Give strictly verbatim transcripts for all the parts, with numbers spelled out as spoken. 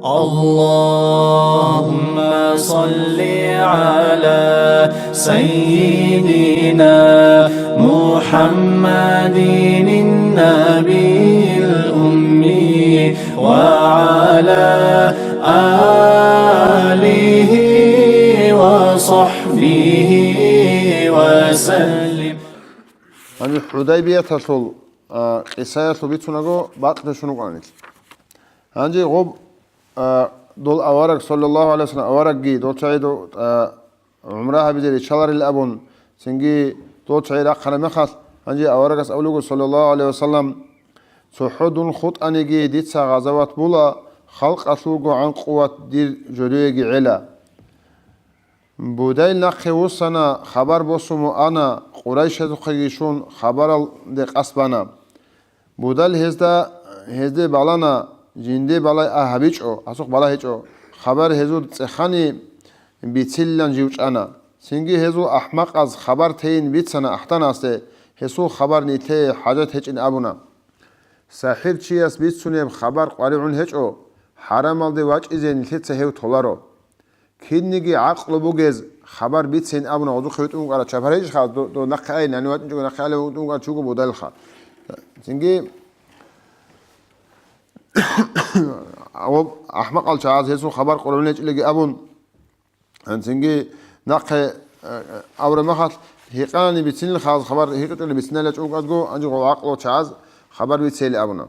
اللهم صل على سيدنا محمد النبي الأمي وعلى آله وصحبه وسلم. Гьанже ХӀудайбияталъул, а, къисаялъул бицунаго бакълъун вукӀана нилъ. Гьанже гъоб, а, дол авараг, саллаллагьу гӀалайгьи вассалам, аварагги дол чагӀи до-, а, гӀумра гьабизе риччаларил абун, цинги дол чагӀи рахъараб мехалъ, гьанже аварагас абулего, саллаллагьу гӀалайгьи вассалам: «ЦохӀо дун хутӀаниги дица гъазават була, халкъалъулго гӀан къуват дир жодоеги гӀела». Будайл нахъе вуссана, хабар босун ана, Къурайшазухъеги щун, хабаралде къасд бана. Будайл гьезда, гьезде балана, жинде балай а гьабичӀо, гьасухъ балагьичӀо, хабар гьезул цӀехани бицилилан жив чӀана. Цинги гьезул ахӀмакъаз хабар тейин бицана ахтанасде, гьесул хабар нилъее хӀажат гьечӀин абуна. СахӀир чияс бицунеб хабар къваригӀун гьечӀо, хӀарамалде вачӀизе нилъеца гьев толаро. Кинниги гӀакълу бугез хабар бицин абуна, гъозухъе витӀун вукӀарав чапар гьечӀха, до, до нахъе ай, нани вачӀинчӀого нахъе алев витӀун вукӀарав чуго Будайлха. Цинги, гьав ахмакъал чагӀаз гьесул хабар къваригӀун гьечӀилиги абун, цинги нахъе, э, э, авра махалъ, гьикъани бицинил хабар, гьикъичӀони бицинал ячӀун вукӀазго, гьанже гъов гӀакълу чагӀаз хабар бицейли абуна.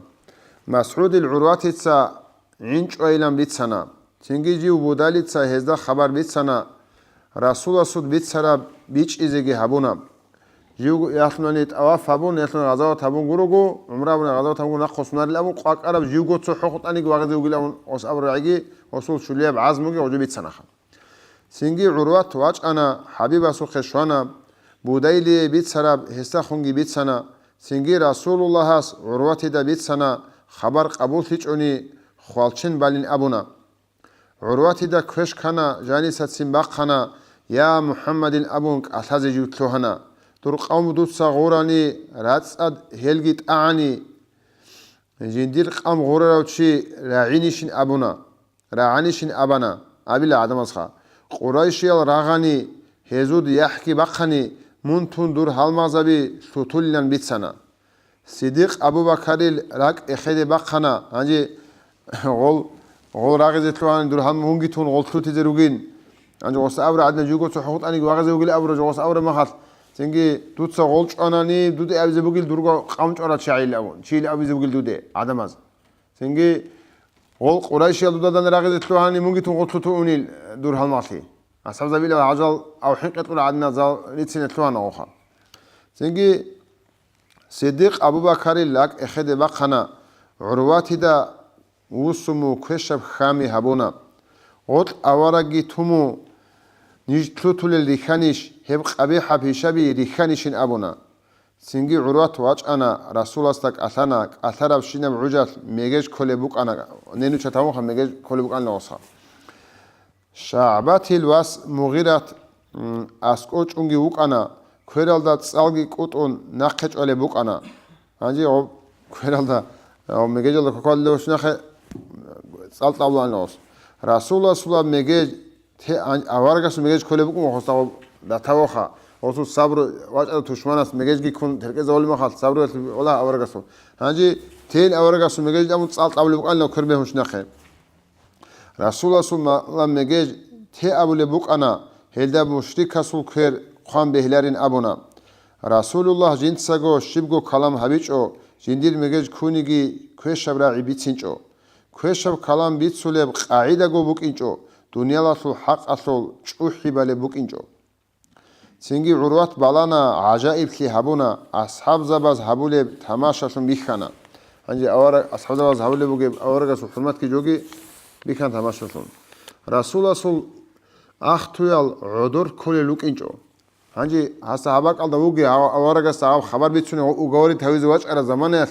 МасгӀудил ГӀурватица гӀинчӀвайилан бицана. Цинги жив Будалица гьезда хабар бицана, Расуласул бицараб бичӀчӀизеги гьабуна. Живго ялъунани тӀаваф гьабун, ялъун гъазават гьабун гурого, гӀумра абуна гъазават гьабун гурого, нахъ хъосунарил абун, къвакӀараб живго цо хӀокъутӀаниги вагъизе вугил абун, ос абурагӀиги, осул чулияб гӀазмуги гъожо бицанаха. Цинги ГӀурват вачӀана, ХӀабибасухъе щвана, Будайлие бицараб гьесдахунги бицана, цинги Расулуллагьас ГӀурватида бицана, хабар къабуллъичӀони хвалчен балин абуна. ГӀурватида квеш ккана, жанисацин бахъана, я МухӀаммадин абун кӀалъазе жив лъугьана. Дур къавм дуца гъурани, рацӀцӀад гьелги тӀагӀани, жиндир къам гъурарав чи рагӀинищин абуна. РагӀанищин абана, абила гӀадамазха. Къурайшиял рагъани, гьезуд яхӀги бахъани, мун тун дур гьалмагъзаби лъутулилан бицана. Сиддикъ Абу-Бакарил ракӀ эхеде бахъана, гьанже гъол, гъол рагъизе лъугьани дур гьалмагъ мунги тун гъол лъутизе ругин. Гьанже гъоса абура гӀадина, жуго цо хӀукъутӀаниги вагъизе вугил абура, жо гъоса абура махалъ. Цинги дуца гъол чӀванани, дуде абизе бугил дурго къавм чӀварал чагӀил абун, чийил абизе бугил дуде, гӀадамаз. Цинги гъол Къурайшиял дуда данде рагъизе лъугьани, мунги тун гъол лъутун унил дур гьалмагълъи. АсхӀабзабила гьажал ав хӀинкъи кьула гӀадина зал риццине лъугьана гъоха. Цинги Сиддикъ Абу-Бакарил ракӀ эхеде бахъана, ГӀурватида вуссуму квешаб хьами гьабуна. Гъоркь аварагги туму, ниж лъутулел рихьанищ, гьеб къабихӀаб гьишаби рихьанищин абуна. Цинги ГӀурват вачӀана, Расуласда кӀалъана, кӀалъарабщинаб гӀужалъ мегеж кколеб букӀана, ненуча тавунха мегеж кколеб букӀанила гъосха. ШагӀбатил вас Мугъират, м, аскӀов чӀунги вукӀана, квералда цӀалги кӀутӀун нахъе чӀвалеб букӀана. Гьанже гъоб квералда, гъоб мегежалда кокалде вуссунахъе цӀал тӀамулаан гъос. Расуласула мегеж, те ан-, аварагасул мегеж кколеб букӀун гъос дагъоб датаваха. Гъосул сабру вачӀарав тушманас мегежги ккун теркӀезавулеб махалъ, сабруялъе вала аварагасул. Гьанже тейин аварагасул мегеж тӀамун цӀал тӀамулеб букӀанила квер бегьунщинахъе. Расуласул ма-, ла мегеж те абулеб букӀана, гьелда мушрикасул квер хъван бегьиларин абуна. Расулуллагь жинцаго щибго калам гьабичӀо, жиндир мегеж ккуниги квешаб рагӀи бицинчӀо. Квешаб калам бицулеб къагӀидаго букӀинчӀо, дуниялалъул хӀакъалъул чӀухӀи балеб букӀинчӀо. Цинги ГӀурват балана, гӀажаиблъи гьабуна, асхӀабзабаз гьабулеб тамашалъун бихьана. Гьанже авара-, асхӀабзабаз гьабулеб бугеб аварагасул хӀурматги жоги бихьана тамашалъун. Расуласул ахтуял гӀодор кколел рукӀинчӀо. Гьанже гьасда гьаб бакӀалда вугев гьав-, аварагасда гьаб хабар бицунев уговорить гьавизе вачӀараб заманаялъ,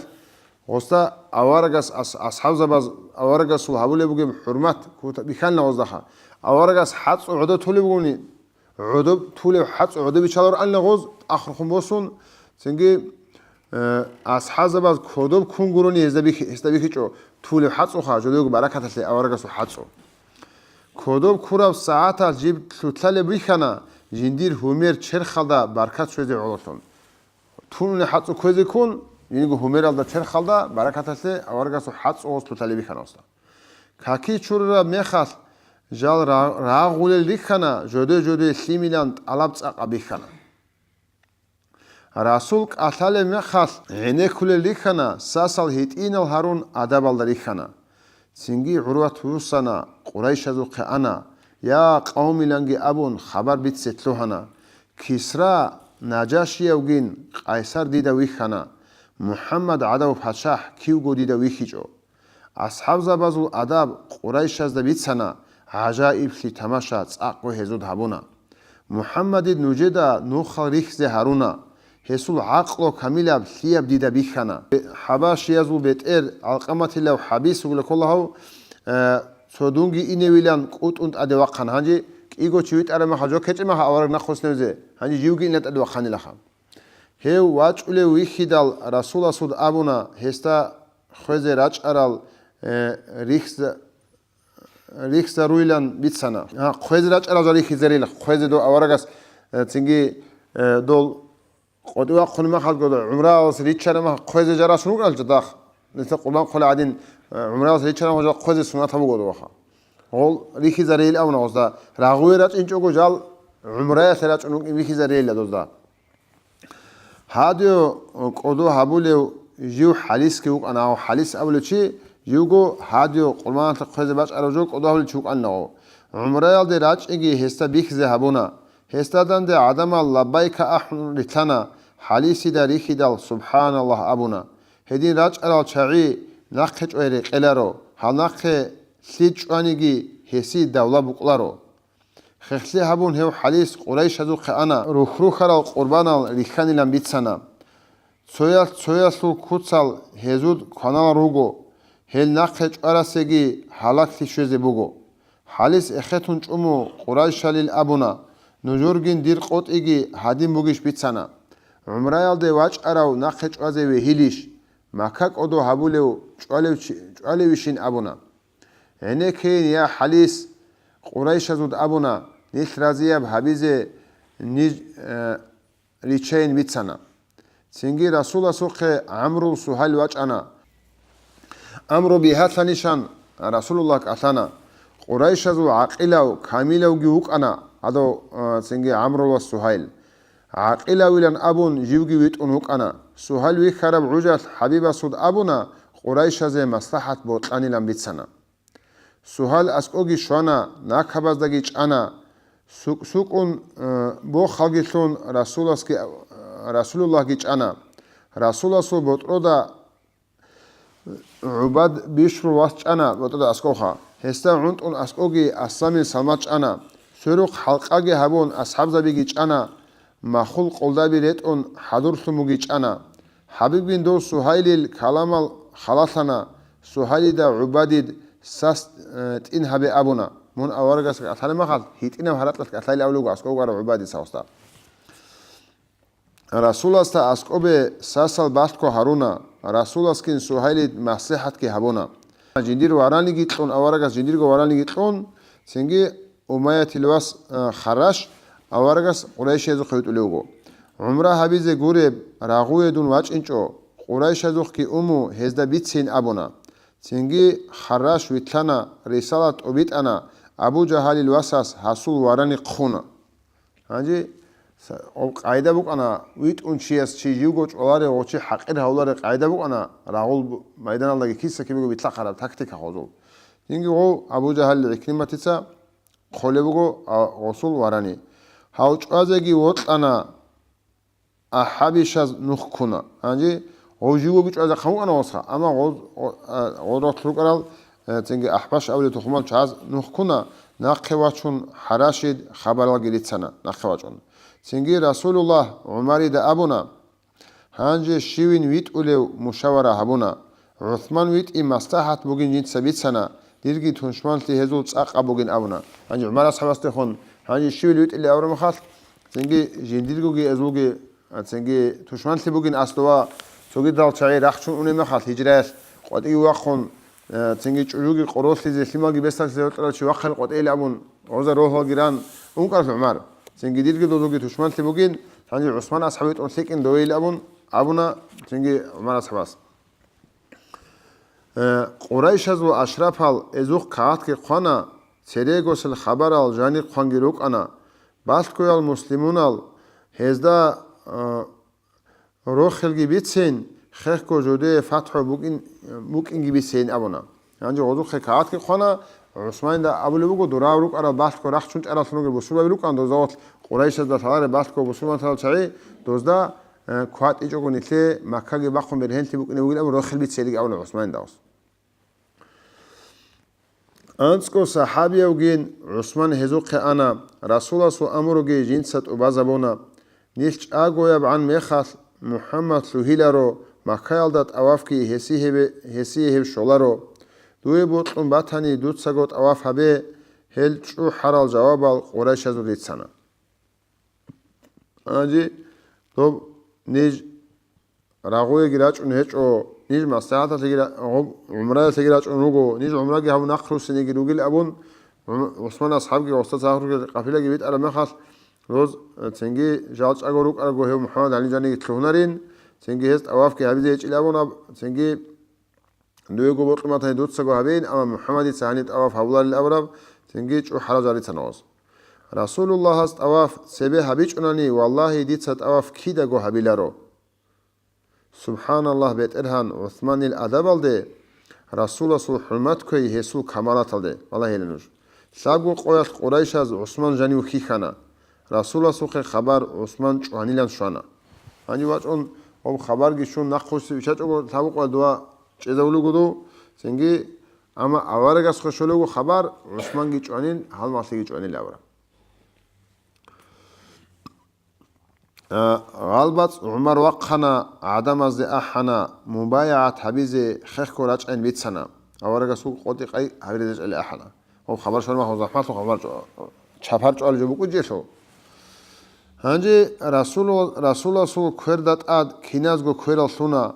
гъосда аварагас ас-, асхӀабзабаз аварагасул гьабулеб бугеб хӀурмат кута-, бихьанила гъоздаха. Аварагас хӀацӀцӀул гӀодор толеб бугони, гӀодоб тулев хӀацӀ гӀодобичалароанила гъоз, тӀахрухъун босун, цинги, Э, асхӀабзабаз кодоб ккун гурони гьезда бихьи-, гьесда бихьичӀо, тулеб хӀацӀуха, жодого баракаталъе аварагасул хӀацӀу. Кодоб ккураб сагӀаталъ жиб лъуталеб рихьана, жиндир гьумер черхалда баркат щвезе гӀололъун. Тунуни хӀацӀу кквезе ккун, жиндирго гьумералда черхалда баракаталъе аварагасул хӀацӀу гъос лъуталеб рихьана гъосда. Каки чурараб мехалъ жал ра-, рагъулел рихьана, жодой-жодой лъимилан тӀалаб цӀакъаб бихьана. Расул кӀалъалеб мехалъ гӀенеккулел рихьана, сасал гьитӀинал гьарун адабалда рихьана. Цинги ГӀурват вуссана, Къурайшазухъе ана, я къавмиланги абун, хабар бице лъугьана. Кисра Наджашиявгин Къайсар дида вихьана, МухӀаммад гӀадав пачахӀ кивго дида вихьичӀо. АсхӀабзабазул адаб Къурайшазда бицана, гӀажаиблъи тамаша цӀакъго гьезул гьабуна. МухӀаммадид нужеда нухал рихьзе гьаруна, гьесул гӀакълу камилаб лъияб дида бихьана. ХӀабашиязул бетӀер ГӀалкъаматилав ХӀабис вугила ккола гьав, э, цо дунги иневилан кӀутӀун тӀаде вахъана. Гьанже кӀиго чи витӀараб мехалъ жо ккечӀеб мехалъ авараг нахъвуссинавизе, гьанже живги инан тӀаде вахъанилаха. Гьев вачӀулев вихьидал, Расуласул абуна гьесда хвезе рачӀарал, э, рихьза-, рихьзаруйлан бицана. А, хвезе рачӀарал жал рихьизарила, хвезе дов аварагас, э, цинги, э, дол къотӀи вахъун махалго дов гӀумраялъ риччараб махалъ хвезе жал рачун рукӀарал жадахъ. Нилъер къурбан хъвалеб гӀадин, э, гӀумраялъ риччараб махалъ жал хвезе суннат гьабуго дов ваха. Гъол рихьизарейил абуна гъозда, рагъуе рачӀинчӀого жал гӀумраялъе рачӀун рукӀин рихьизарейила дозда. Гьадио кӀодо гьабулев жив ХӀалисги вукӀана, гьав ХӀалис абулев чи живго гьадио къурбаналъе хъвезе бачӀарав жо кӀодо гьабулев чи вукӀанилаго. ГӀумраялде рачӀиги гьесда бихьизе гьабуна. Гьесда данде гӀадамал лаббайка ахӀун рилъана, ХӀалисида рихьидал, «СубхӀаналлагь», абуна. Гьедин рачӀарал чагӀи нахъе чӀвай рекъеларо, гьал нахъе лъид чӀваниги гьесие давла букӀларо. Хехлъи гьабун гьев ХӀалис Къурайшазухъе ана, рухь-рухьарал къурбанал рихьанилан бицана. Цоялъ-цоялъул куцал гьезул кваналал руго, гьел нахъе чӀварасеги гьалаглъи щвезе буго. ХӀалис эхетун чӀуму Къурайшалил абуна, нужургин дир къотӀиги гьадин бугищ бицана. ГӀумраялде вачӀарав нахъе чӀвазе вегьилищ, Макка кӀодо гьабулев чӀвалев чи-, чӀвалевищин абуна. ГӀенеккейин, я ХӀалис, Къурайшазул абуна, нилъ разияб гьабизе ниж, э, риччайин бицана. Цинги Расуласухъе ГӀамрул Сугьал вачӀана. ГӀамру бигьалъанищан Расулуллагь кӀалъана. Къурайшазул гӀакъилав, камилавги вукӀана гьадав, э, цинги ГӀамрул вас Сугьал. ГӀакъилавилан абун живги витӀун вукӀана. Сугьал вихьараб гӀужалъ ХӀабибасул абуна, Къурайшазе маслахӀат бокьанилан бицана. Сугьал аскӀоги щвана, накабаздаги чӀана, сукӀ-сукӀун, э, бохалги лъун Расуласги, Расулуллагьги чӀана. Расуласул ботӀрода ГӀубад Бишру вас чӀана ботӀрода аскӀовха. Гьесда гӀунтӀун аскӀоги Асламил Салмат чӀана. Сверухъ хӀалкъаги гьабун, асхӀабзабиги чӀана. Махул къолдаби ретӀун хӀадурлъун буги чӀана. ХӀабибгин дов Сугьайлил каламал халалъана, Сугьайлида ГӀубадид сас, э, тӀин гьабе абуна. Мун аварагас кӀалъалеб махалъ, гьитӀинаб гьаракьалъ кӀалъайилан абулего аскӀов вукӀарав ГӀубадица гьасда. Расуласда аскӀобе сасал балъго гьаруна, Расуласгин Сугьайлид маслихӀатги гьабуна. Жиндир вараниги кьун, аварагас жиндирго вараниги кьун, цинги Умаятил вас, э, Харраш аварагас Къурайшиязухъе витӀулев вуго. ГӀумра гьабизе гуреб, рагъуе дун вачӀинчӀо, Къурайшазухъги уму гьезда бицин абуна. Цинги Харраш вилълъана, рисалат тӀубитӀана, Абу Жагьалил васас гьасул варани хъуна. Гьанже са-, гъоб къайда букӀана, витӀун чияс чи живго чӀваларев, гъов чи хӀакъир гьавуларев къайда букӀана, рагъул бу-, майданалдаги киса-кибего вилълъахъараб тактика гъозул. Цинги гъов Абу Жагьалил ГӀикриматица хъолеб буго, а, гъосул варани. Гьав чӀвазеги вокьана, ахӀабишаз нух ккуна. Гьанже гъов живгоги чӀвазе хъан вукӀана гъосха, амма гъоз-, гъо-, а, гъорахъ рукӀарал, э, цинги ахӀбаш абулеб тухумал чагӀаз нух ккуна, нахъе вачун Харрашид хабаралги рицана, нахъе вачӀун. Цинги Расулуллагь ГӀумарида абуна, Гьанже щивин витӀулев мушавара гьабуна. ГӀусман витӀи маслахӀат бугин жинца бицана, дирги тушманлъи гьезул цӀакъаб бугин абуна. Гьанже ГӀумар асхӀабасдехун, гьанже щивил витӀилев абураб мехалъ, цинги жиндиргоги эзулги, цинги тушманлъи бугин аслуа, Цогидал чагӀи рахчун унеб мехалъ, гьижраялъ къватӀиве вахъун, э, цинги чӀужуги къоролъизе, лъималги бесдалъизе гьоркьарав чи вахъин къватӀейилан абун, гъоза рогьалгиран ункъаралъ ГӀумар. Цинги дирги дозулги тушманлъи бугин, гьанже ГӀусман асхӀаб витӀун лъикӀин довейилан абун абуна цинги ГӀумар асхӀабас. Э, Къурайшазул ашрафал эзухъ кагъатги хъвана, церегосел хабарал жанир хъванги рукӀана, балъгоял муслимунал гьезда, э, рохелги бицин, хехго жодее фатхӀу букӀин-, букӀинги бицин абуна. Гьанже гъозухъе кагъатги хъвана, ГӀусманилда абулеб буго, дурав рукӀарал балъго рахчун чӀаралъун ругел бусурбаби рукӀан, дозавалъ Къурайшазда лъалареб балъго бусурбатал чагӀи, дозда, э, кватӀичӀого нилъе Маккаги бахъун бергьенлъи букӀине бугилан абун рохел бицериги абуна ГӀусманилда гъос. АнцӀго сахӀабиявгин ГӀусман гьезухъе ана, Расуласул амруги жинца тӀубазабуна. Нилъ чӀагоябгӀан мехалъ МухӀаммад лъугьинаро, Маккаялда тӀавафги гьесие гьебе-, гьесие гьеб щоларо. Дуе бокьун батани, дуцаго тӀаваф гьабе, гьел чӀухӀарал жавабал Къурайшазул рицана. Гьанже доб ниж рагъуеги рачӀун гьечӀо, ниж маслихӀаталъеги ра-, гъуб-, гӀумраялъеги рачӀун руго, ниж гӀумраги гьабун нахъ руссинеги ругел абун, ГӀум-, ГӀусман асхӀабги гъосда цадахъ ругел къафилаги битӀараб мехалъ, гъоз, э, цинги жал чӀаго рукӀарго гьев МухӀаммад ГӀалин жаниги лъугьунарин, цинги гьез тӀавафги гьабизе гьечӀил абун аб-, цинги Дуего бокьун батани дуцаго гьабейин, амма МухӀаммадица гьаниб тӀаваф гьабуларил абураб, цинги чӀухӀарал жал рицана гъоз. Расулуллагьас тӀаваф цебе гьабичӀунани, валлагьи, дица тӀаваф кидаго гьабиларо. Субханаллагь, БетӀергьан, ГӀусманил адабалде Расуласул хӀурмат кквей гьесул камалаталде, валлагьила нуж. Лъабго къоялъ Къурайшаз ГӀусман жанив хьихьана. Расуласухъе хабар ГӀусман чӀванилан щвана. Гьанив вачӀун, гьоб хабарги щун нахъуси вичачӀого лъабго къоялъ дова чӀезавулего дов, цинги, амма аварагасухъе щолего хабар, ГӀусманги чӀванин, гьалмагълъиги чӀванил абура. А, гъалбацӀ ГӀумар вахъана, гӀадамазде ахӀана, мубайагӀат гьабизе хехго рачӀайин бицана. Аварагасул къотӀи-къай гьабизе чӀале ахӀана. Гьоб хабар щвараб мехалъ захӀмалъун хабар чӀва-, чапар чӀвалеб жо букӀинчӀелъул. Гьанже Расул-, Расуласул кверда тӀад киназго кверал лъуна,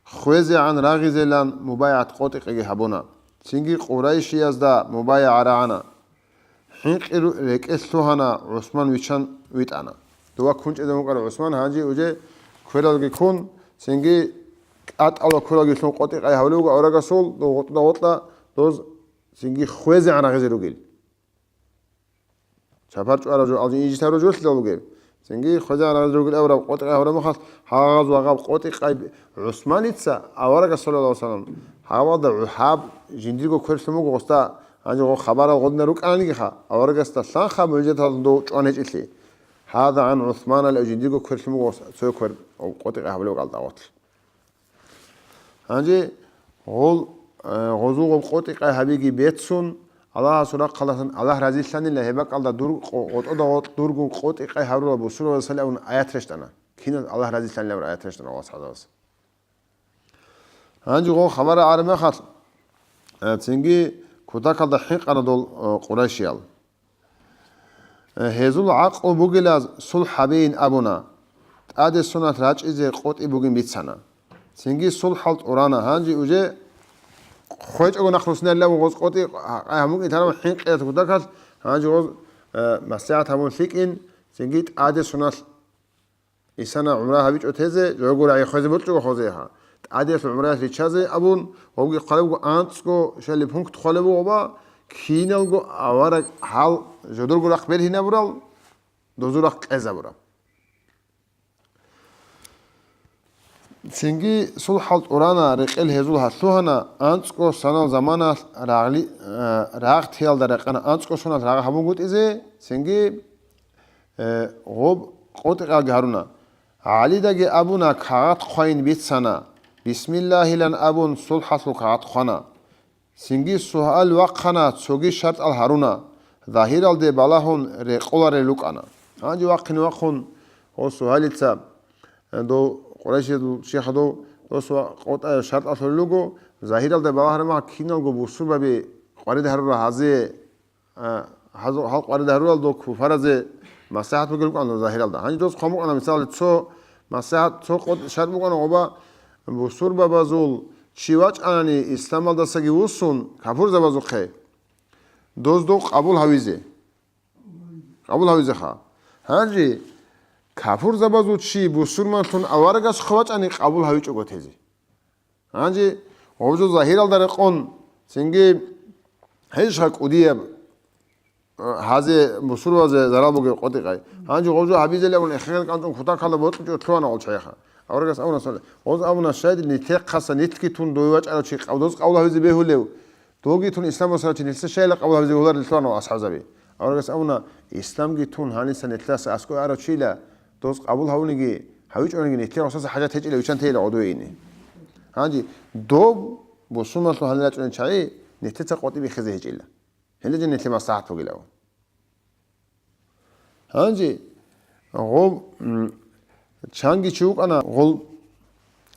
хвезегӀан рагъизелан мубайагӀат къотӀи-къайги гьабуна. Цинги Къурайшиязда мубайагӀа рагӀана. ХӀинкъи ру-, рекӀелъ лъугьана, ГӀусман виччан витӀана. Дова ккун чӀезабун вукӀарав ГӀусман гьанже уже квералги ккун, цинги кӀатӀала квералги лъун къотӀи-къай гьавулев вуго аварагасул, дов гъотӀда-гъотӀа доз цинги хвезегӀан рагъизе ругел. Чапар чӀварав жо, алжин инжитарав жо лъидал бугеб. Цинги хвезегӀан рагъизе ругел авараг къотӀи-къай гьавураб мехалъ, гьагъаз вагъаб къотӀи-къай ГӀусманица аварагас, саллаллагьу гӀалайгьи вассалам, гьавалда гьаб жиндирго квер лъун буго гъосда, гьанже гъо хабарал гъодина рукӀананигиха, аварагасда лъанха мугӀжизаталдун дов чӀван гьечӀелъи. Гьаза гӀан ГӀусмана лев жиндирго квер лъун буго гъос, цо квер къотӀи-къай гьабулев вуго гьалда гъорлъ. Гьанже гъол, э, гъозул гъоб къотӀи-къай гьабиги бецун, Аллагьасул рахъалдасан Аллагь разилъанила гьеб бакӀалда дур къо-, гъотӀода гъотӀ дургун къотӀи-къай гьарурал бусурбабаз салавун аят рещтӀана. Киназ Аллагь разилъанила абураб аят рещтӀана Аллагьас гьазабаз. Гьанже гъол хабар гӀараб мехалъ, э, цинги кутакалда хӀинкъана дол, э, къурайшиял. Гьезул гӀакълу бугилаз сулхӀ гьабейин абуна, тӀаде соналъ рачӀизе къотӀи бугин бицана. Цинги сулхӀал тӀурана, гьанже уже хвечӀого нахъ руссиналилан гъоз къотӀи гьабун букӀин тараб хӀинкъиялъ кутакалъ, гьанже гъоз, э, маслихӀат гьабун лъикӀин, цинги тӀаде соналъ Исана гӀумра гьабичӀо тезе, жогурагӀи хвезе бокьчӀого хвезеха. ТӀадеялъ гӀумраялъ риччазе абун, гьобги хъвалеб буго анцӀго, щали пункт хъвалеб буго ва киналго авараг гьал жодорго рахъ бергьинабурал, дозул рахъ кьезабураб. Цинги сулхӀал тӀурана, рекъел гьезул гьалъугьана, анцӀго санал заманалъ рагъли-, э, рагъ теялда рекъана, анцӀго соналъ рагъ гьабунгутӀизе, цинги Э, гъоб къотӀи-къайги гьаруна. ГӀалидаги абуна, кагъат хъвайин бицана, бисмиллагьилан абун, сулхӀалъул кагъат хъвана. Цинги суал вахъана, цоги шартӀал гьаруна, загьиралде балагьун рекъоларел рукӀана. Гьанже вахъине вахъун, гъо Сугьайлица, э, дов Къурайшидул шихадов, дос ва къотӀа шартӀалъулел руго, загьиралде балагьараб мехалъ киналго бусурбаби къварид гьарурал гьазе, а, гьазу-, гьал къварид гьарурал дол куфаразе маслихӀат бугел рукӀана загьиралда. Гьанже дос хъван букӀана, мисалалъе, цо маслихӀат, цо къотӀ шартӀ букӀана гъоба, бусурбабазул чи вачӀанани исламалдасаги вуссун капурзабазухъе, доздул къабул гьавизе. Къабул гьавизеха. Гьанже капурзабазул чи бусурманлъун аварагасухъе вачӀани къабул гьавичӀого тезе. Гьанже гъобжо загьиралда рекъон, цинги гьелъха кӀудияб, э, гьазе бусурбазе зарал бугеб къотӀикъай. Гьанже гъобжо гьабизелеб абун эххел кӀанцӀун кутакалда бокьичӀо лъугьана гъол чагӀиха. Аварагас абуна салла-, гъоз абуна, щайдил нилъехъаса нилъги тун дой вачӀарав чи къав-, доз къавла гьавизе бегьулев? Доги тун ислам васарав чи нилъеца щайила къавла гьавизе бегьуларел лъугьана асхӀабзаби. Аварагас абуна, исламги тун гьаниса нилъеца аскӀой арав чила, доз къабул гьавуниги, гьавичӀониги нилъер гъосаса хӀажат гьечӀила виччан тейила гъодове ине. Гьанже доб бусурманлъун гьанир рачӀунел чагӀи нилъеца къотӀи биххизе гьечӀила. Гьеле жо нилъе маслахӀат бугилав. Гьанже гъоб, м, чанги чи вукӀана, гъол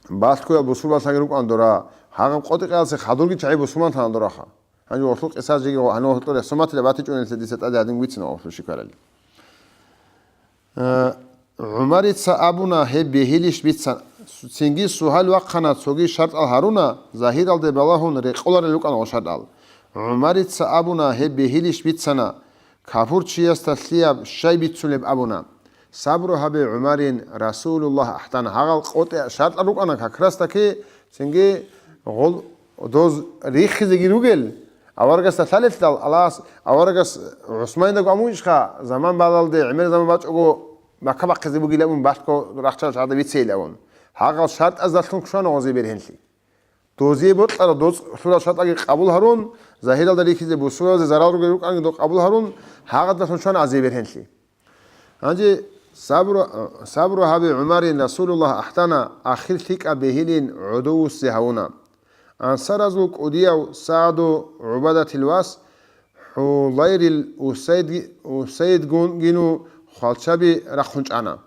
балъгоял бусурбалъаги рукӀана дора, гьагъаб къотӀикъаялъе хадурги чагӀи бусурманлъана дораха. Гьанже гъолъул къисас жеги гъо-, гьанив гьоркьор ясуматила батичӀунелъе дица тӀаде гьадин вицина гъолъул шикарали. Э, ГӀумарица абуна гьеб бегьилищ бицана. Цинги сугьал вахъана, цоги шартӀал гьаруна, загьиралде балагьун рекъоларел рукӀана гъо шартӀал. ГӀумарица абуна гьеб бегьилищ бицана, капурчиясда лъияб щай бицунеб абуна. Сабру гьабе, ГӀумарин, Расулуллагь ахӀдана, гьагъал къотӀи шартӀал рукӀана как раз таки, цинги гъол доз риххизеги ругел, аварагасда лъалелъал, Аллагьас аварагас ГӀусмайндаго амунищха, заман балалде, гӀемер заман бачӀого Макка бахъизе бугилан абун, балъго рахчалъ гьада бицейилан абун. Гьагъал шартӀаздалъун ккана гъозе бергьенлъи. Дозе бокьараб доз лъурал шартӀаги къабул гьарун, загьиралда рихьизе бусуразе зарал ругел рукӀанги дол къабул гьарун, гьагъадалъун чвана азе бергьенлъи. Гьанже сабру, сабру гьабе, ГӀумарин, Расулуллагь ахӀдана, ахир лъикӀаб бегьилин гӀодовусзе гьавуна. Ансаразул кӀудияв СагӀду ГӀубадатил вас ХӀулайрил Усайд-, Усайдгунгину хвалчаби рахъун чӀана.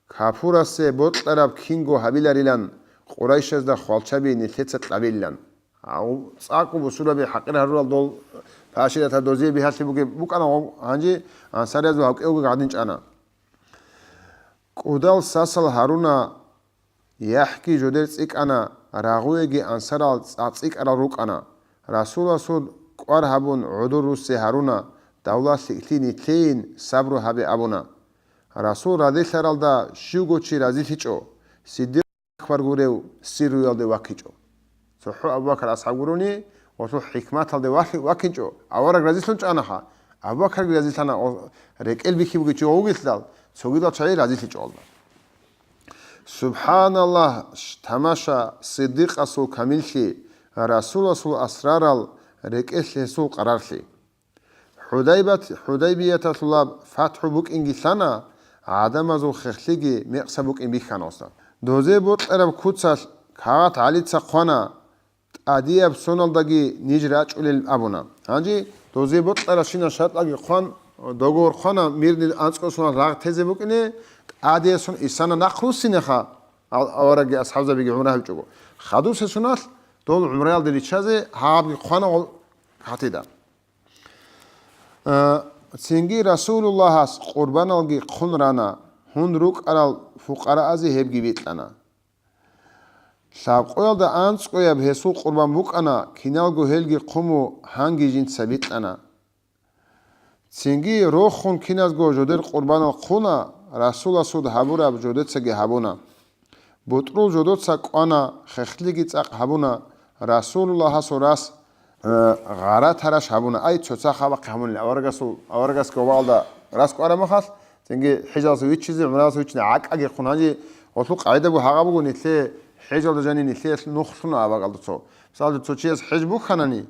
Капурасе бокьараб кинго гьабиларилан, Къурайшазда хвалчаби нилъеца кьабилилан. Гьав цӀакъго бусурбаби хӀакъир гьарурал дол паширата дозие бигьалъи бугеб букӀана гъо-, гьанже ансариязул гьавкӀевги гӀадин чӀана. КӀудал сасал гьаруна, яхӀги жодер цӀикӀкӀана, рагъуеги ансарал цӀа-, цӀикӀкӀарал рукӀана. Расуласул кӀвар гьабун гӀодор руссе гьаруна, давла лъикӀлъи нилъейин сабру гьабе абуна. Расул разилъаралда щивго чи разилъичӀо, Сиддикъ Акбар гурев сирруялде ваккичӀо. ЦохӀо Абу Бакр асхӀаб гурони, гъолъул хӀикматалде вахи-, ваккинчӀо, авараг разилъун чӀанаха, Абу Бакрги разилъана, о, рекӀел бихьи бугев чи вугелъидал, цогидал чагӀи разилъичӀо гьалда. СубхӀаналлагь, ш-, тамаша, Сиддикъасул камиллъи, Расуласул асрарал, рекӀелъ гьесул къарарлъи. ХӀудайбат-, ХӀудайбияталъулаб фатхӀу букӀинги лъана, гӀадамазул хехлъиги мекъса букӀин бихьана гъосда. Дозе бокьараб куцалъ кагъат ГӀалица хъвана, тӀадияб соналдаги ниж рачӀулел абуна. Гьанже дозе бокьарабщинаб шартӀаги хъван, договор хъвана, мирный анцӀго соналъ рагъ тезе букӀине, тӀадеясун исана нахъ руссинеха, ал-, аварагги асхӀабзабиги гӀумра гьабичӀого. Хадусесуналъ дол гӀумраялде риччазе гьабги хъвана гъол гьатида. Э, цинги Расулуллагьас къурбаналги хъун рана, гьун рукӀарал фукъараазе гьебги бикьана. Лъабкъоялда анцӀгояб гьесул къурбан букӀана, киналго гьелги хъуму гьанги жинца бикьана. Цинги рохун киназго жодер къурбанал хъуна, Расуласул гьабураб жодецаги гьабуна. БутӀрул жодоца кӀвана, хехлъиги цӀакъ гьабуна, Расулуллагьасул рас, э, гъара тараш гьабуна. Ай, цоца хабахъе гьабунилан, аварагасул, аварагасги вавалда рас кӀвара махалъ, цинги хӀежалъув виччизе, гӀумраялъув виччизе гӀакӀаги хъун гьанже, гъолъул къагӀида буго гьагъа буго нилъее хӀежалда жанир нилъее нух лъуна аварагасда цо. Мисалда, цо чияс хӀеж бухьанани,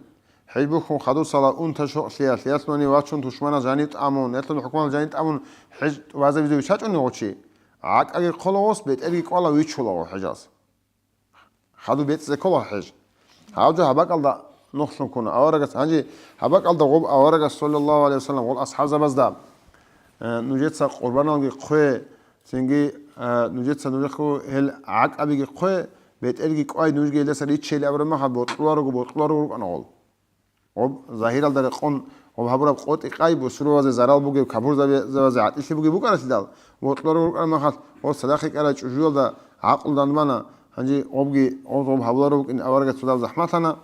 ХӀеж бухьун хадусала унта-щокълъиялъ, ялъуни вачун тушманас жанив тӀамун, ялъуни хӀукуматалъ жанив тӀамун хӀеж вазабизе виччачӀони гъо чи, гӀакӀаги хъола гъос, бетӀерги кӀвала виччула гъо хӀежалъ. Хадуб бецӀизе ккола хӀеж. Гьав жо гьабакӀалда нухлъун ккуна. Аварагас, гьанже гьабакӀалда гъоб аварагас, саллаллагьу гӀалайгьи вассалам, гъол асхӀабзабазда, э, нужеца къурбаналги хъве, цинги, э, нужеца нужехъе гьел гӀакӀабиги хъве, бетӀерги кӀвай, нужги гьелдаса риччейилан абураб мехалъ, бокьуларого, бокьуларого рукӀана гъол. Гъоб загьиралда рекъон гъоб гьабураб къотӀи-къай бусурбабазе зарал бугеб, капурзабазе гӀатӀилъи бугеб букӀаралъидал, бокьуларого рукӀараб мехалъ, гъоб цадахъ йикӀарай чӀужуялда гӀакълу данбана, Гьанже гъобги, гъоб, гъоб гьабуларо букӀин аварагас цо дагьаб захӀматлъана,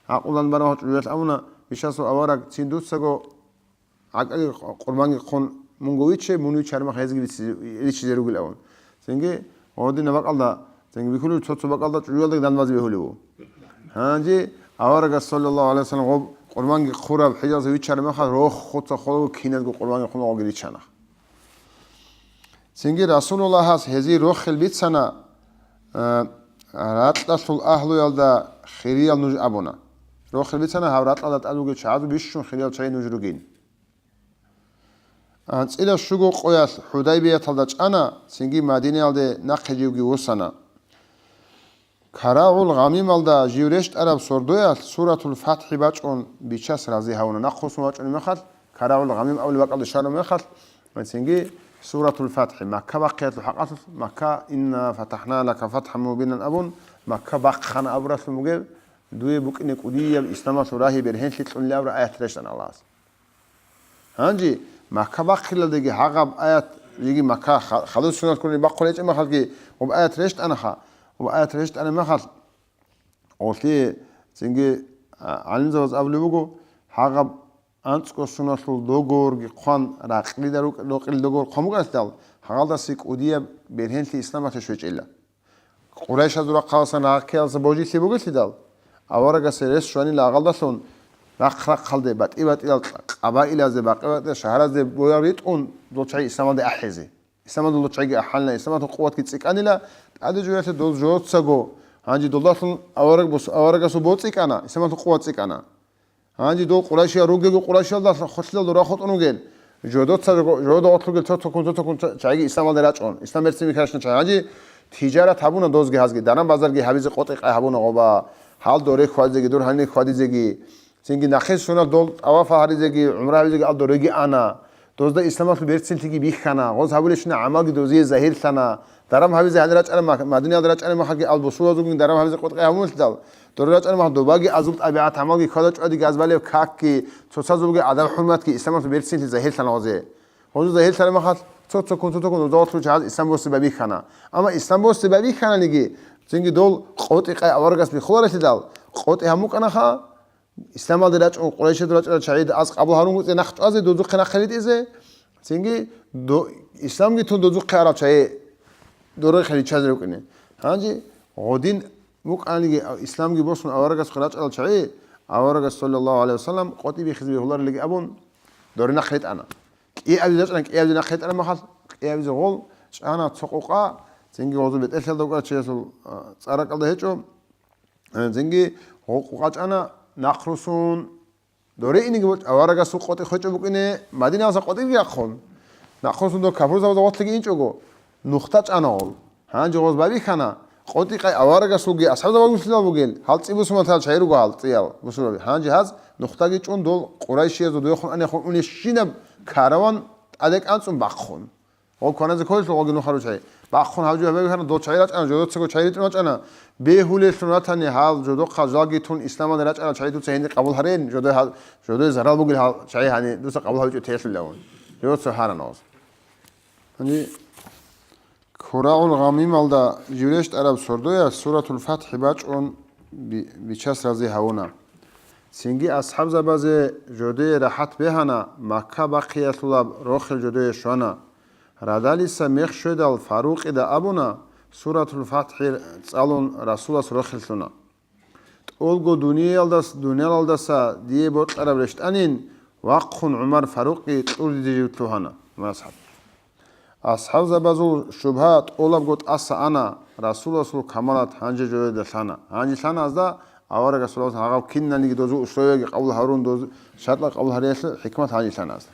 гӀакълуялъ бараб мехалъ чӀужуялъ абуна, Бичасул авараг, цин дуцаго гӀакӀаги къурбанги хъун мунго виччай, мун виччараб мехалъ гьезги бицизе-, риччизе ругел абун. Цинги гъодинаб бакӀалда, цинги бихьулев цо-цо бакӀалда чӀужуялдаги данде базе бегьулев вуго. Гьанже аварагас, саллаллагьу гӀалайгьи вассалам, гъоб къурбанги хъураб хӀежалъув виччараб мехалъ рохуца холаго киназго къурбанги хъун гъоги риччана. Цинги Расулуллагьас гьезие рохел бицана, э, ракьалъул агьлуялда хириял нуж абуна. Рохел бицана гьаб ракьалда тӀад бугел чагӀазул бищун хириял чагӀи нуж ругин. АнцӀила щуго къоялъ ХӀудайбияталда чӀана, цинги Мадинаялде нахъе живги вуссана. Карагъул гъамималда жив рещтӀараб сордоялъ Суратул ФатхӀи бачӀун бичас рази гьавуна. Нахъ вуссун вачӀунеб мехалъ, Карагъул гъамим абулеб бакӀалде щвараб мехалъ, ва цинги Суратул ФатхӀи, Макка бахъиялъул хӀакъалъулъ, Макка, «Инна фатахӀна лака фатхӀан мубинан» абун, Макка бахъана абуралъун бугеб, дуе букӀине кӀудияб исламалъул рагьи бергьенлъи кьунилан абураб аят рещтӀана Аллагьас. Гьанже Макка бахъиялдеги гьагъаб аят, жеги Макка ха-, халусунал кколин бахъулечӀеб мехалъги, гъоб аят рещтӀанаха, гъоб аят рещтӀараб мехалъ, гъолъие цинги, а, гӀалимзабаз абулеб буго, гьагъаб анцӀго соналъул договорги хъван ракьида рукӀ-, рокъил договор хъван букӀаналъидал, гьагъалдаси кӀудияб бергьенлъи исламалъе щвечӀила. Къурайшазул рахъаласан рагъ ккеялдаса божилъи бугелъидал, аварагасе рес щванила агъалдалъун, рахъ-рахъалде, батӀи-батӀиял къабаилазде, бакъи-бакъияб шагьаразде боял ритӀун, дол чагӀи исламалде ахӀизе. Исламалда дол чагӀиги ахӀанила, исламалъул къуватги цӀикӀкӀанила, тӀаде жоялъе дол жоцаго, гьанже долдалъун авараг бус-, аварагасул бо цӀикӀкӀана, исламалъул къуват цӀикӀкӀана. Гьанже дол къурайшиял ругелго къурайшиялда хвалъиялда рахутӀун вугел, жодоца жого-, жодогъорлъ ругел цо-цоккун, цо-цоккун ча-, чагӀиги исламалде рачӀун, исламалъ берцин бихьаращина чагӀи. Гьанже тижарат гьабуна дозги гьазги, даран-базарги гьабизе къотӀи-къай гьабуна гъоба, гьал доре хьвадизеги, дур гьанир хьвадизеги, цинги нахъе сунал дол тӀаваф гьаризеги, гӀумра гьабизеги ал дореги ана. Дозда исламалъул берцинлъиги бихьана, гъоз гьабулебщина гӀамалги дозие загьирлъана. Даран гьабизе гьанир рачӀараб мах-, Мадинаялда рачӀараб махалъги ал бусурбабазулгун даран гьабизе къотӀи гьабулелъидал, дора рачӀараб мах добаги азул тӀабигӀат гӀамалги хьвада чӀвадиги азбалеб какги, цоцазулги адаб-хӀурматги исламалъул берцинлъи загьирлъана гъозе. Гъозул загьирлъараб махалъ цо-цоккун, цо-цоккун доза гъорлъ чагӀаз ислам босе бабихьана. Амма ислам босе бабихьананиги, цинги дол къотӀи-къай аварагас биххуларелъидал, къотӀи гьабун букӀанаха, Исламалде рачӀун, Къурайшиялда рачӀарал чагӀида аз къабул гьарун гуцӀи нахъ чӀвазе, дозухъе нахъе ритӀизе, цинги до-, исламги тун дозухъе арал чагӀи дорехъе риччазе рукӀине. Гьанже гъодин букӀаниги исламги босун аварагасухъе рачӀарал чагӀи, аварагас, саллаллагьу гӀалайгьи вассалам, къотӀи бихизе бегьуларелги абун, доре нахъе ритӀана. КӀиабизе рачӀана, кӀиабизе нахъе ритӀараб махалъ, кӀиабизе гъол чӀана цо къукъа, цинги гъозул бетӀерлъиялда вукӀарав чиясул, а, цӀаракӀалда гьечӀо. Гьанзинги гъукъу къачӀана нахърусун. Доре инеги бо-, аварагасул къотӀи хвечӀо букӀине, Мадиналаса къотӀиги яхъун. Нахърусун дол капурзабазда гъотлъиги инчӀого, нухда чӀана гъол. Гьанже гъоз бабихьана, къотӀи къай аварагасулги асхӀабзабазулъилал бугел, гьал цӀи бусурмантал чагӀи руго гьал цӀиял бусурбаби. Гьанже гьаз нухдаги чӀун дол къурайшиязул дойхъун анехун унищинаб караван тӀаде кӀанцӀун бахъун. Гъо кваназе кколелъул гъоги нухару чагӀи. Бахъун гьаб жо гьабигьана, дол чагӀи рачӀана, жодоцаго чагӀи ритӀун рачӀана. Бегьулелъун ратани гьал жодохъа жалги тун исламалде рачӀарал чагӀи дуца гьенир къабул гьарен, жодой гьал, жодой зарал бугел гьал чагӀи гьани дуца къабул гьабичӀо телъулавун. Жодоца гьарана гъоз. Гьанже Курагъул гъамималда жив рещтӀараб сордоялъ Суратул ФатхӀи бачӀун би-, бичас рази гьавуна. Цинги асхӀабзабазе жодее рахӀат бегьана, Макка бахъиялъулаб рохел жодее щвана. Радалиса мех щведал Фарукъида абуна, Суратул ФатхӀи цӀалун Расулас рохел лъуна. ТӀолго дуниялдас-, дуниялалдаса дие бокьараб рещтӀанин, вахъун ГӀумар Фарукъги кьурдиде жив лъугьана, ГӀумар асхӀаб. АсхӀабзабазул шубгьа тӀолабго тӀаса ана, Расуласул камалат гьанже жоялда лъана. Гьанже лъана азда аварагасул гьагъав киналниги дозул условияги къабул гьарун, доз шартӀал къабул гьариялъул хӀикмат гьанже лъана азда.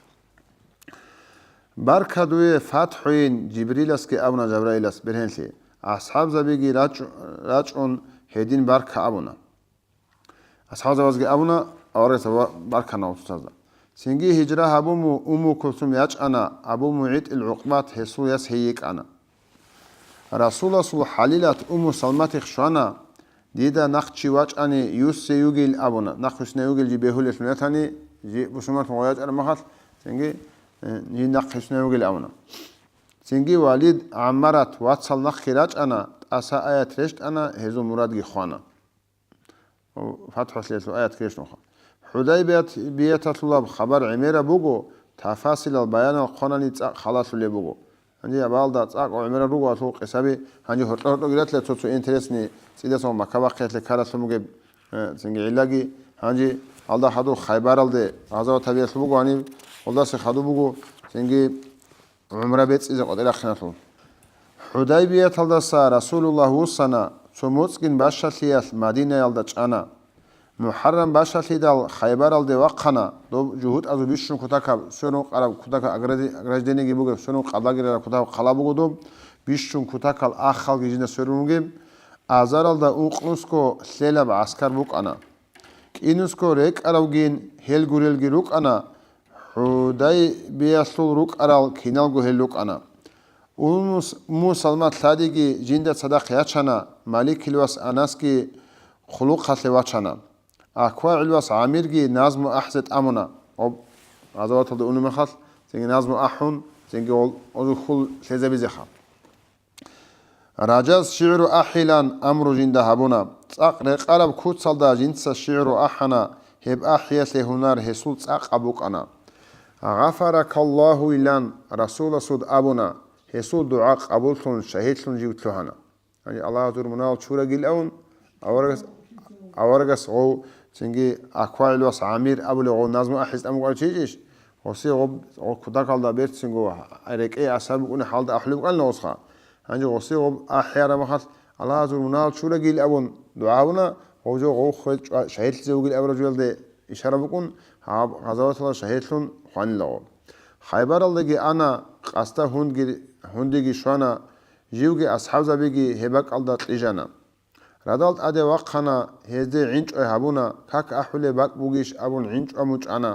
Барка дуе фатхӀуйин, Жибриласги абуна Жабраилас бергьенлъи, асхӀабзабиги рачӀ-, рачӀун гьедин барка абуна. АсхӀабзабазги абуна, аварагас ва-, баркана гъусазда. Цинги гьижра гьабуму Умму Кулсум ячӀана, Абу МугӀитӀил ГӀукъбат гьесул яс гьей йикӀана. Расуласул хӀалилат Умму Салматихъ щвана, дида нахъ чи вачӀани юссе югил абуна, нахъ юсне югил жи бегьулелъун ятани, жи бусурманлъун гъой ячӀараб махалъ, цинги, э, жи нахъ юсне югил абуна. Цинги Валид, ГӀаммарат вацал нахъги рачӀана, тӀаса аят рещтӀана, гьезул мурадги хвана. ФатхӀалъиялъул аят ккечӀунха. ХӀудайбият-, бияталъулаб хабар гӀемераб буго, тафасилал баянал хъванани цӀакъ халалъулеб буго. Гьанже абалда цӀакъ гӀемерал руго алъул къисаби, гьанже гьоркьор-гьоркьор гилатлъа цо-цо интересни цӀидасан Макка бахъиялъе ккаралъун бугеб, э, цинги гӀиллаги, гьанже алда хадуб Хайбаралде гъазават гьабиялъул буго гьаниб, гъолдасе хадуб буго, цинги гӀумра бецӀизе къватӀир рахъиналъул. ХӀудайбияталдаса Расулуллагь вуссана, цо моцӀгин бащалъиялъ Мадинаялда чӀана. МухӀаррам бащалъидал Хайбаралде вахъана, доб жугьутӀазул бищун кутакаб сверун къараб кутакаб огради-, ограждениеги бугеб, сверун къалагирараб кутакаб хъала буго доб, бищун кутакал ахалги жинда сверун ругеб, азаралда ункънусго лъелаб гӀаскар букӀана. КӀинусго рекӀаравгин гьел гурелги рукӀана, ХӀудайбиялъул рукӀарал киналго гьел рукӀана. Умму С-, Умму Салмат лъадиги жинда цадахъ ячана, Маликил вас Анасги хъулухъалъе вачана. Аквагьил вас ГӀамирги назму ахӀизе тӀамуна. Гъоб гъазаваталда унеб мехалъ, цинги назму ахӀун, цинги гъол-, гъозул хьул лъезабизеха. Ражаз шигӀру ахӀилан амру жинда гьабуна. ЦӀакъ рекъараб куцалда жинца шигӀру ахӀана, гьеб ахӀиялъе гьунар гьесул цӀакъаб букӀана. «Гъафаракаллагьу», — илан Расуласул абуна, гьесул дугӀа къабуллъун, шагьидлъун жив лъугьана. Яни Аллагьасул мунагьал чурагил авун, аварагас, аварагас гъов, цинги Аквагьил вас ГӀамир абулев гъов назму ахӀиз тӀамукъарав чи иш, гъоси гъоб, гъо кутакалда берцинго рекӀее асар букӀуни хӀалда ахӀулеб букӀанила гъосха. Гьанже гъоси гъоб ахӀиараб махалъ, Аллагьасул мунагьал чурагил авун дугӀа гьабуна, гъов жо гъов хвел чӀва-, шагьидлъизе вугил абураб жоялде ишара букӀун, гьаб гъазаваталда шагьидлъун хванила гъо. Хайбаралдаги ана, къасда гьунги-, гьундиги щвана, живги асхӀабзабиги гьеб бакӀалда кьижана. Радал тӀаде вахъана, гьезде гӀинчӀой гьабуна, как ахӀулеб бакӀ бугищ абун гӀинчӀ амучӀана.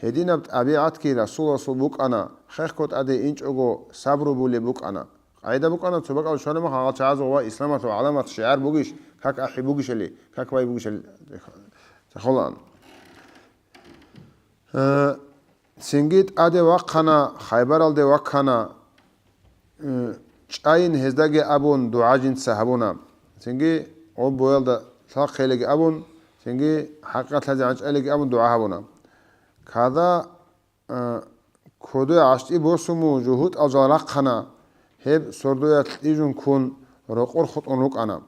Гьединаб тӀабигӀатги Расуласул букӀана, хехго тӀаде инчӀого сабру булеб букӀана. Къайда букӀана, цо бакӀал щвараб мах гьал чагӀазул ва исламалъул гӀаламат шигӀар бугищ, как ахӀи бугищали, как бай бугищали. Цехолаан. Э, цинги тӀаде вахъана, Хайбаралде вахъана, э, чӀайин гьездаги абун, дугӀа жинца гьабуна. Цинги гъоб боялда лъалхъейлаги абун, цинги хӀакъикъатлъазе гӀанчӀайлаги абун дугӀа гьабуна. Када, э, кодой гӀащтӀи босун мун жугьутӀал жал рахъана, гьеб сордоялъ кьижун ккун рокъор хутӀун рукӀана.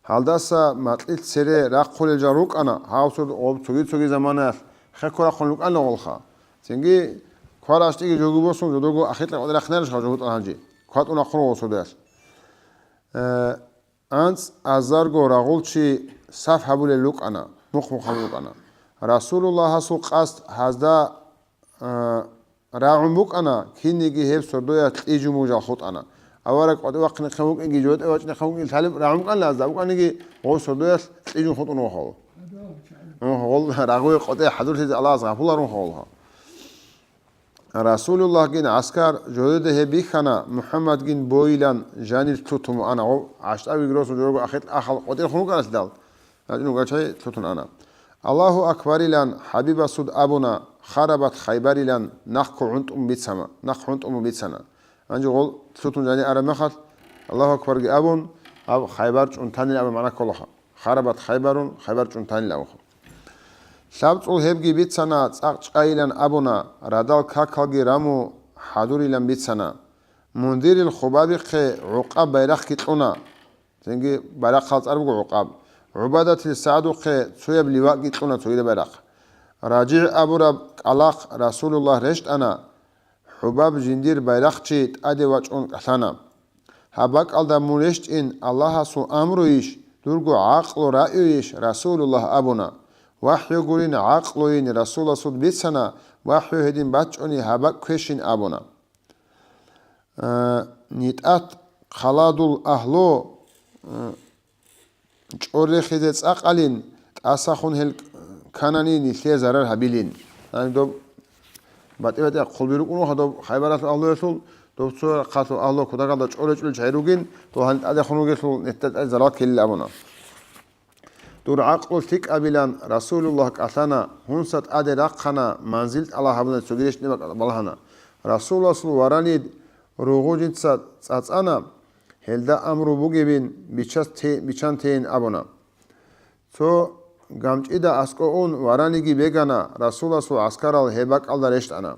Гьалдаса макьилъ цере рахъулел жал рукӀана, гьав цо-, гъоб цоги-цоги заманаялъ хехго рахъун рукӀана гъолха. Цинги квар гӀащтӀиги жогу босун, жодого ахикьа къватӀир рахъинарищха жугьутӀал гьанже? КватӀун рахъун гъол сордоялъ. Э, анцӀ азарго рагъул чи саф гьабулел рукӀана, мухъ-мухъ гьабулел рукӀана. Расулуллагьасул къасд гьазда, а, рагӀун букӀана, кинниги гьеб сордоялъ кьижун мун жал хутӀана. Авараг къватӀив вахъинехъин вукӀинги, жодев вачӀинехъин вукӀинги лъалеб рагӀун букӀанила гьазда, букӀаниги гъов сордоялъ кьижун хутӀун вахъав. Гъол рагъуе къватӀе хӀадурлъизе Аллагьас гъапуларун хавалха. Расулуллагьгин гӀаскар жодеда гьеб бихьана, МухӀаммадгин бойилан жанир лъутун ана, гъов гӀащтӀавиги росун жорго ахикь ахал къватӀир хун вукӀаналъидал, гьачӀун вугачай лъутун ана. Аллагьу акбарилан ХӀабибасуд абуна, харабат Хайбарилан нахъго гӀунтӀун бицама, нахъ гӀунтӀун бицана. Гьанже гъол лъутун жани араб мехалъ, Аллагьу акбарги абун, гьаб Хайбар чӀунтанил абун магӀна кколаха. Харабат Хайбарун, Хайбар чӀунтанил абуха. ЛъабцӀул гьебги бицана, цӀакъ чӀайилан абуна, радал какалги раму хӀадурилан бицана. Мундирил Хубабихъе гӀукъаб байрахъги кьуна. Цинги байрахъал цӀар буго гӀукъаб. ГӀубадатил СагӀдухъе цояб ливакги кьуна, цогидаб байрахъ. РажигӀ абураб кӀкӀалахъ Расулуллагь рещтӀана, ХӀубаб жиндир байрахъчи тӀаде вачӀун кӀалъана. Гьаб бакӀалда мун рещтӀин Аллагьасул амруйищ, дурго гӀакълу-раъюйищ, Расулуллагь абуна. ВахӀю гурин, гӀакълуйин Расуласул бицана, вахӀю гьедин бачӀуни гьаб бакӀ квешин абуна. Э, нитӀат халадул агьлу, э, чӀор рехизе цӀакъалин, тӀасахун гьел канани нилъее зарар гьабилин. Яни доб батӀи-батӀи хъулби рукӀун ваха доб Хайбаралъул агьлуялъул, доб цо рахъалъул агьлу кутакалда чӀоречӀулел чагӀи ругин, доб гьаниб тӀадехун вугелъул нилъеда тӀаде зарал ккелил абуна. Дур гӀакълу лъикӀабилан Расулуллагь кӀалъана, гьунса тӀаде рахъана, манзил тӀалаб гьабуна, цоги рещтӀине бакӀ балагьана. Расуласул варанид ругъу жинца цӀацӀана, гьелда амру бугебин, бичас те-, бичан тейин абуна. Цо гамчӀида аскӀо ун вараниги бегана, Расуласул гӀаскарал гьеб бакӀалда рещтӀана.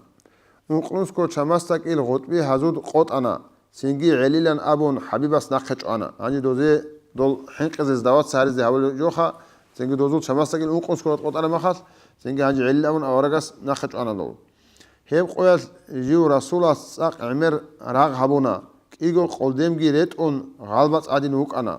Ункънусго чамасдакил гъутӀби гьазуд къотӀана, цинги гӀелилан абун ХӀабибас нахъе чӀвана. Гьанже дозе дол хӀинкъизе, сдаваться гьаризе гьавулел жоха, цинги дозул чамасдакил ункънусго къотӀараб махалъ, цинги гьанже гӀелил абун аварагас нахъе чӀвана дол. Гьеб къоялъ жив Расулас цӀакъ гӀемер рагъ гьабуна, кӀиго къолдемги ретӀун, гъалбацӀ гӀадин вукӀана.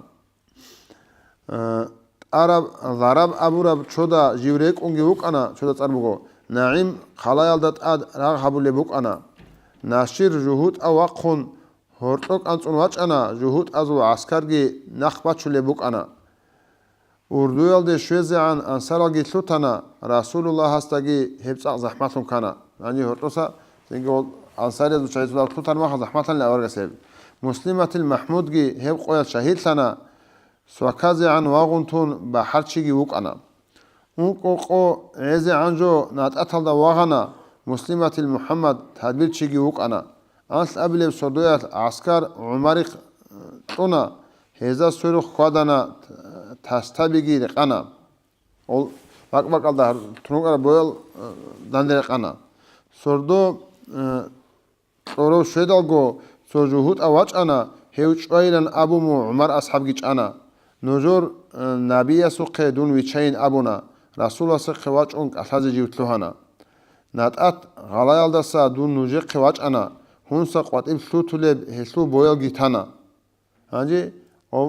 Э, тӀараб, Зараб абураб чода жив рекӀунги вукӀана, чода цӀар буго, НагӀим хъалаялда тӀад рагъ гьабулеб букӀана. Нашир жугьутӀав вахъун гьоркьо кӀанцӀун вачӀана, жугьутӀазул гӀаскарги нахъ бачулеб букӀана. Урдуялде щвезегӀан ансаралги лъутана, Расулуллагьасдаги гьеб цӀакъ захӀмалъун ккана. Гьанив гьоркьоса, цинги гьол ансариязул чагӀи цӀудаб лъутармаха захӀмалъанила аварагас гьеб. Муслиматил МахӀмудги гьеб къоялъ шагьидлъана, сваказегӀан вагъун тун бахӀарчиги вукӀана. УнкӀо къо гӀезегӀан жо натӀаталда вагъана, Муслиматил МухӀаммад тадбирчиги вукӀана. Анлъ абилеб сордоялъ гӀаскар ГӀумарихъ кьуна, гьезда сверухъ хьвадана, тастабиги рекъана. Ол бакӀ-бакӀалда гьар тун рукӀараб боял, э, данде рекъана. Сордо, э, кьурав щведалго, цо жугьутӀав вачӀана, гьев чӀвайилан абун ГӀумар асхӀабги чӀана. Нужер, э, набиясухъе дун вичайин абуна, Расуласухъе вачӀун кӀалъазе жив лъугьана. НатӀат гъалаялдаса дун нужехъе вачӀана, гьунса къватӀиб лъутулеб гьелъул боялги тана. Гьанже гьав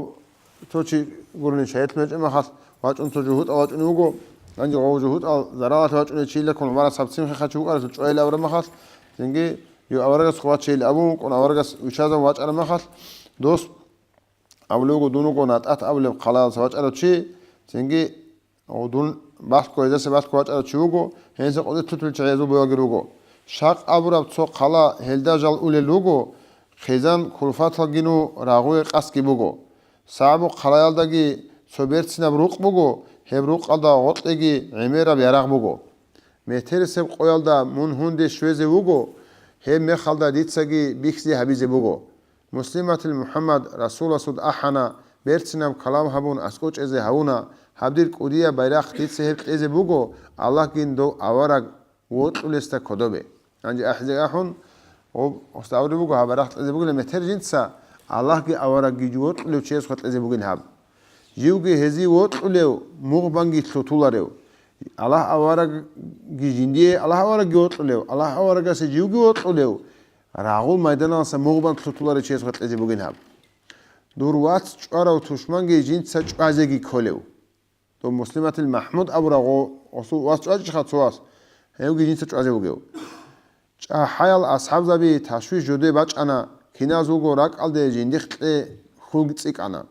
цо чи гурони шагьидлъун гьечӀеб махалъ, вачӀун цо жугьутӀав вачӀунев вуго. Гьанже гьав жугьутӀал заралалъе вачӀунев чи лъикӀун ГӀумар асхӀаб цин хехачи вукӀарасул чӀвайилан абураб махалъ, цинги гьев аварагасухъе вачейилан абун, кӀун аварагас вичазабун вачӀараб махалъ, дос абулев вуго, дун вуго НатӀат абулеб хъалаялдаса вачӀарав чи, цинги Гьав дун балъго, гьездасе балъго вачӀарав чи вуго, гьениса къватӀиб лъутулел чагӀи гьезул боялги руго. Шакъ абураб цо хъала гьелда жал улел руго, хъизан кулфаталгину рагъуе къасги буго. СагӀбу хъалаялдаги цо берцинаб рукъ буго, гьеб рукъалда гъоркьеги гӀемераб ярагъ буго. Метерисеб къоялда мун гьунде щвезе вуго, гьеб мехалда дицаги бихьизе гьабизе буго. Муслиматил МухӀаммад Расуласул ахӀана, берцинаб калам гьабун аскӀов чӀезе гьавуна, гьаб дир кӀудияб байрахъ дица гьеб кьезе буго, Аллагьгин дов авараг вокьулесда кодобе. Гьанже ахӀизе ахӀун, гъоб гъосда абулеб буго, гьаб байрахъ кьезе бугилан метер жинца, Аллагьги аварагги вокьулев чиясухъе кьезе бугин гьаб. Живги гьезие вокьулев мугъ банги лъутуларев. Аллагь аварагги жиндие Аллагь аварагги вокьулев, Аллагь аварагасе живги вокьулев, рагъул майданалдаса мугъ бан лъутуларев чиясухъе кьезе бугин гьаб. Дур вац чӀварав тушманги жинца чӀвазеги кколев. Дов Муслиматил МахӀмуд абурав гъо-, гъосул вас чӀвачӀищха цо вас, гьевги жинца чӀвазе вугев. ЧӀахӀаял асхӀабзаби ташвиш жуде бачӀана, киназулго ракӀалде жиндихъ кье хьул цӀикӀкӀана.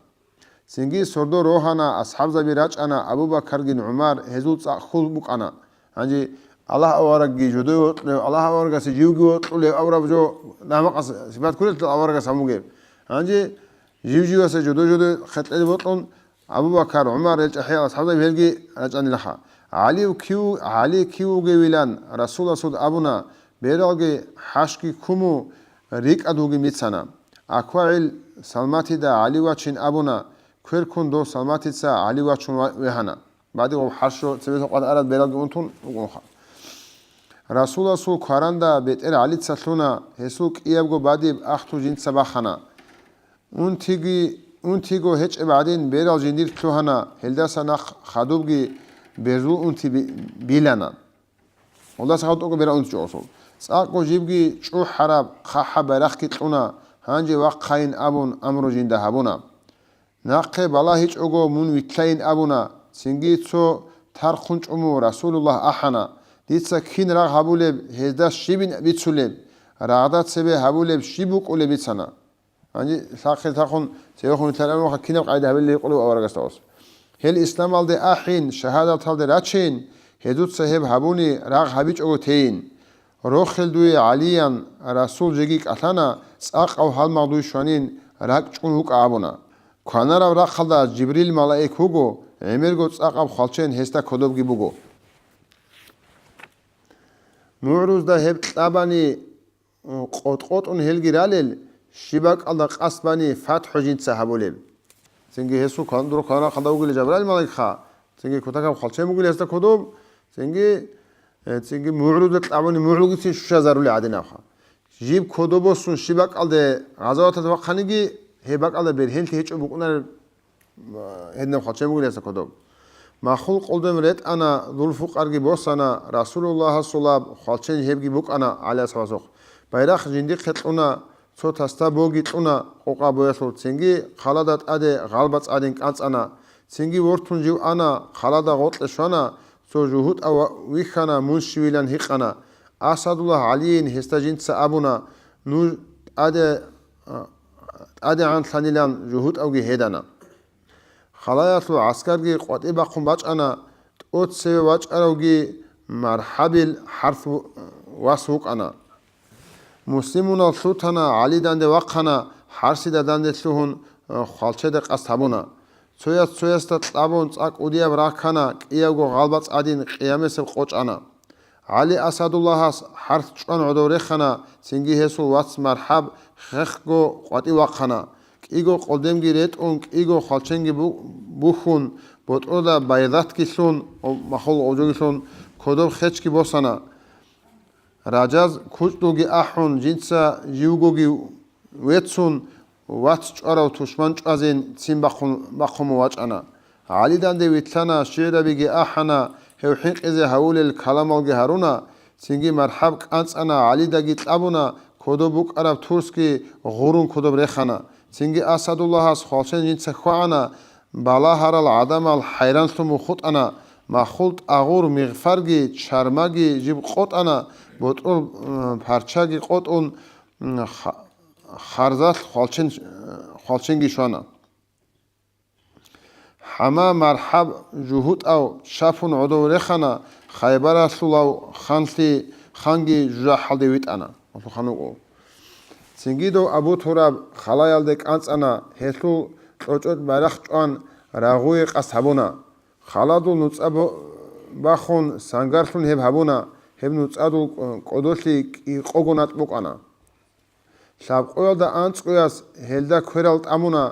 Цинги сордо рогьана, асхӀабзаби рачӀана, Абу-Бакаргин ГӀумар гьезул цӀакъ хьул букӀана. Гьанже Аллагь аварагги жодое вокьулев, Аллагь аварагасе живги вокьулев абураб жо, намакъас сипат кколелъул аварагас гьабугеб. Гьанже жив-живасе жодое-жодое хъеклъи бокьун, Абу-Бакар, ГӀумар, гьел чӀахӀиял асхӀабзаби гьелги рачӀанилаха. ГӀали кив-, ГӀали кив вугевилан Расуласул абуна, бералги хӀашги ккуму рикӀкӀад вугин бицана. АквагӀил Салматида ГӀали вачин абуна, кверкун дов Салматица ГӀали вачун ва-, вегьана. Бадиб гъоб хӀарщо цебесеб къватӀараб бералги унтун вукӀунха. Расуласул кваранда бетӀер ГӀалица лъуна, гьесул кӀиябго бадиб ахту жинца бахана. Унтиги, унтиго гьечӀеб гӀадин берал жиндир лъугьана, гьелдаса нахъ хадубги берзул унти би-, билана. Гьелдаса хадуб тӀокӀаб берал унти чӀо гъосул. ЦӀакъго жибги чӀухӀараб хъахӀаб байрахъги кьуна, гьанже вахъайин абун амру жинда гьабуна. Нахъе балагьичӀого мун вилълъайин абуна, цинги цо тархъун чӀуму Расулуллагь ахӀана, дица кин рагъ гьабулеб, гьезда щибин бицулеб, рагъда цебе гьабулеб щиб букӀулеб бицана. Гьанже лъахъе-лъахъун цевехун вилълъараб мехалъ кинаб къайда гьабилеб гьикъулев аварагасда гъос. Гьел исламалде ахӀин, шагьадаталде рачин, гьезуца гьеб гьабуни рагъ гьабичӀого тейин. Рохел дуе ГӀалиян, Расул жеги кӀалъана, цӀакъав гьалмагъ дуй щванин, ракӀчӀун вукӀа абуна. Кванарав рахъалда Жибрил малаик вуго, гӀемерго цӀакъаб хвалчен гьесда кодобги буго. МугӀрузда гьеб кьабани, къотӀ-къотӀун гьелги ралел, щиб бакӀалда къасд бани фатхӀу жинца гьабулеб. Цинги гьесул кван-, дур кванахъалда вугила Жабраил малаикха, цинги кутакаб хвалчен бугила гьесда кодоб, цинги, э, цинги мугӀруда кьабуни мугӀрулгицин щущазарули гӀадинабха. Жиб кодобосун щиб бакӀалде гъазаваталъ вахъаниги, гьеб бакӀалда бергьенлъи гьечӀо букӀунарел гьединаб хвалчен бугила гьесда кодоб. Махул къолдем ретӀана, Зулфукъарги босана, Расулуллагьасулаб хвалчен гьебги букӀана ГӀали асхӀабасухъ. Байрахъ жиндихъе кьуна, цо тасда боги кьуна къокъа боялъул, цинги хъалада тӀаде гъалбацӀ гӀадин кӀанцӀана. Цинги вортун жив ана, хъалада гъоркье щвана, цо жугьутӀав вихьана, мун щивилан гьикъана. Асадуллагь ГӀалийин гьесда жинца абуна, нуж тӀаде, а, тӀадегӀанлъанилан жугьутӀавги гьедана. Халаялъул гӀаскарги къватӀиб бахъун бачӀана, тӀоцеве вачӀаравги Мархабил ХӀарс ву-, вас вукӀана. Муслимунал лъутана, ГӀали данде вахъана, ХӀарсида данде лъугьун, э, хвалчеде къасд гьабуна. Цояс цоясда кьабун цӀакъ кӀудияб рагъ ккана, кӀиявго гъалбацӀ гӀадин къиямасеб къо чӀана. ГӀали Асадуллагьас ХӀарс чӀван гӀодов рехана, цинги гьесул вац Мархаб хехго къватӀив вахъана. КӀиго къолдемги ретӀун, кӀиго хвалченги бу-, бухьун, ботӀрода Байдатги лъун, о, махул гъожоги лъун, кодоб хечги босана. Ражаз кучӀдулги ахӀун, жинца живгоги веццун, вац чӀварав тушман чӀвазин цин бахъун, бахъун вачӀана. ГӀали данде вилълъана, шигӀрабиги ахӀана, гьев хӀинкъизе гьавулел каламалги гьаруна, цинги Мархаб кӀанцӀана, ГӀалидаги кьабуна, кодоб букӀараб турсги гъурун кодоб рехана. Цинги Асадуллагьас хвалчен жинца хьвагӀана, балагьарал гӀадамал хӀайранлъун мухутӀана, махул тӀагъур мигъфарги чармаги жиб къотӀана, ботӀрол, м, парчаги къотӀун, м, ха-, харзалъ хвалчен-, хвалченги щвана. ХӀама Мархаб жугьутӀав чапун гӀодов рехана, Хайбаралъулав ханлъи, ханги жужахӀалде витӀана. Цинги дов Абу Тураб халаялде кӀанцӀана, гьелъул кьочӀот байрахъ чӀван рагъуе къасд гьабуна. Халадул нуцӀа бо-, бахун сангарлъун гьеб гьабуна, гьеб нуцӀадул кӀодолъи кӀикъого натӀ букӀана. Лъабкъоялда анцӀгояс гьелда кверал тӀамуна,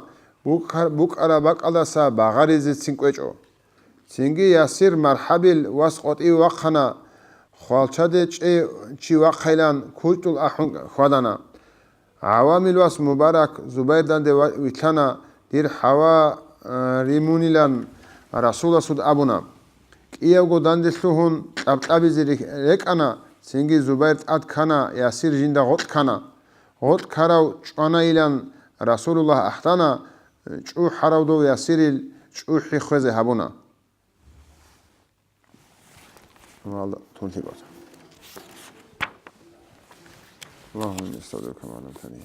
букӀар-, букӀараб бакӀалдаса багъаризецин кӀвечӀо. Цинги Ясир Мархабил вас къватӀиве вахъана, хвалчаде чӀей чи вахъайилан кучӀдул ахӀун хьвадана. ГӀавамил вас Мубарак Зубайр данде ва-, вилълъана, дир хӀава, а, римунилан Расуласуд абуна. КӀиявго данде лъугьун кьабкьабизе рек-, рекӀана, цинги Зубайр тӀад ккана, Ясир жинда гъоркь ккана. Гъоркь ккарав чӀванайилан Расулуллагь ахӀдана, чӀухӀарав дов Ясирил чӀухӀи хвезе гьабуна. اللهم إني أستودعك ما علمتني.